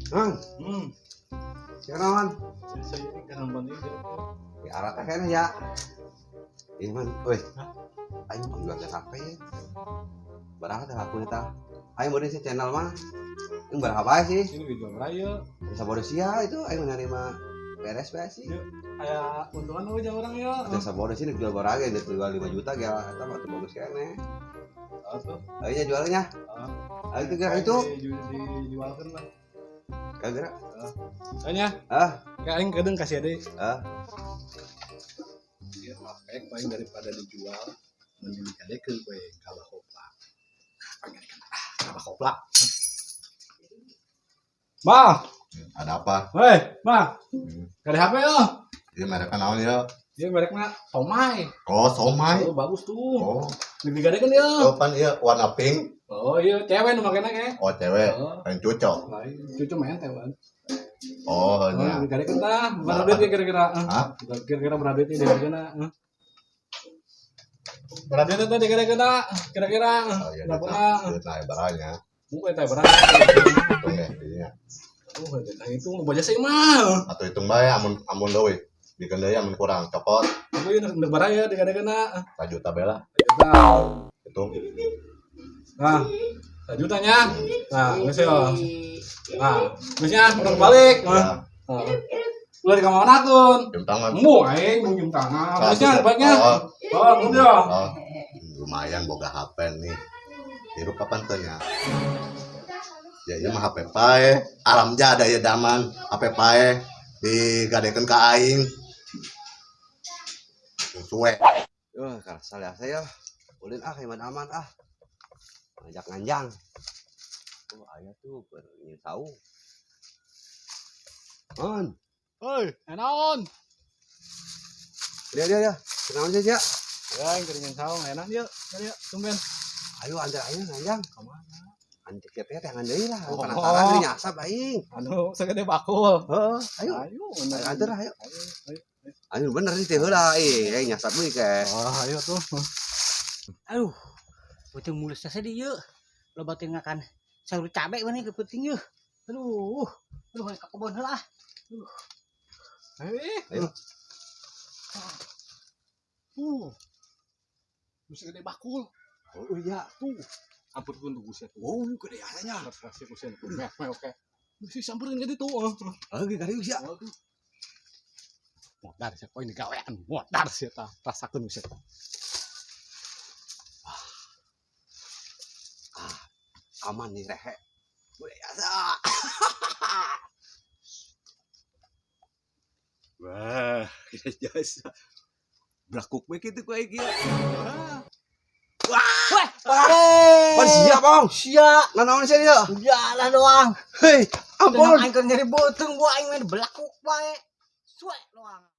Mang, siapa? Saya ini karena ini. Ya arah teh kayaknya ya. Iya man, woi. Aing pangjual HP ya. Berapa teh laku tah? Aing mau sih channel mah. Ini berapa sih? Ini video raya. Bisa bodoh sia itu aing menerima beres beres sih. Kayak untungan aja orang ya. Bisa bodoh sih jual barang ge jual 5 juta ge eta mah tuh bagus kene. Tuh. Ayo jualnya. Ayo itu gerak itu. Dijualkan lah. Kagak. Kayaknya. Ah. Kayak aing kadang kasih deh. Ah. Iya, kayak paling daripada dijual mending dikadekeun we kalah koplak. Ah, kalah koplak. Bah, Ada apa? Weh, bah. Kade HP yo. Ini mereknya naon ya? Iya mereknya Somai. Oh, somai. Oh, bagus tuh. Oh, Lebih gade kan ya. oh pan iya warna pink. Oh iya, cewek nu makena ke. Oh, cewek. Oh. Yang cocok. Lain cucu main teh, Bang. Oh, Oh, iya. lebih gade kan tah. Berapa duit ya kira-kira? Hah? Kira-kira berapa duit ya kira-kira? Berapa duit teh kira-kira? Kira-kira. Oh, iya, Berapa? duit lah barangnya. Bukan teh berapa? Hitung deh, iya. Oh, teh itu mau baca sih mah. Atau hitung bae amun amun leuwih. Bikin deui amun kurang copot. Aku ini ndek baraya dikade-kena. 1 juta bela. Juta. Hitung. Nah, jutanya. Nah, geus ya. Nah, geusnya urang balik. Ya, Nah. Ulah di kamar akun. cium tangan. Embung aing cium tangan. Geusnya baiknya. Oh, Oh, udah. oh. Lumayan boga HP nih. Hirup kapan teh nya? Ya ieu mah HP pae. Alam jada ya daman. HP pae digadekeun ka aing. Suwe. Yuh, karasal ya saya. Ulin ah, iman aman ah. Ngajak nganjang. Oh, ayah tuh ingin tahu. On, Hoi, naon? Dia dia dia. Kenaon sih, ya? Ya, yang keringan saung enak yuk. Yuk, tumben. Ayo antar ayo nganjang. Kemana? Antar siapa ya tangan deui lah. Oh. Penasaran deui nyasap aing. Anu, segede bakul. Heeh, ayo. Ayo, Ayo antar lah, ayo. Ayo, ayo. Ayo bener sih teh heula eh aing nyasap deui ke. Oh, ayo tuh. Aduh, peuting mulus sedih yuk. Loba teh ngakan sayur cabe mana ke peuting yeuh. Aduh, aduh ka kebon heula ah. Eh, Ayo. Lu segede bakul. Oh iya. Tuh. Ampun pun tuh buset. Oh, gede asanya. Kasih kusen. Mek, mek, oke. Mesti samperin ke ditu. Oh. Lagi kali sia. Waduh. Modar sih, kok ini gawean. Modar sih ta. Rasakeun buset. Aman nih rehe. Gede asa. Wah, gede jasa. Belakuk we kitu ku aing ieu. Weh, Wah, siap, Bang. Sia, Nanaon sih dia? jalan doang. Hei, ampun. Aing keur nyeri beuteung gua aing main belakuk bae. Suek doang.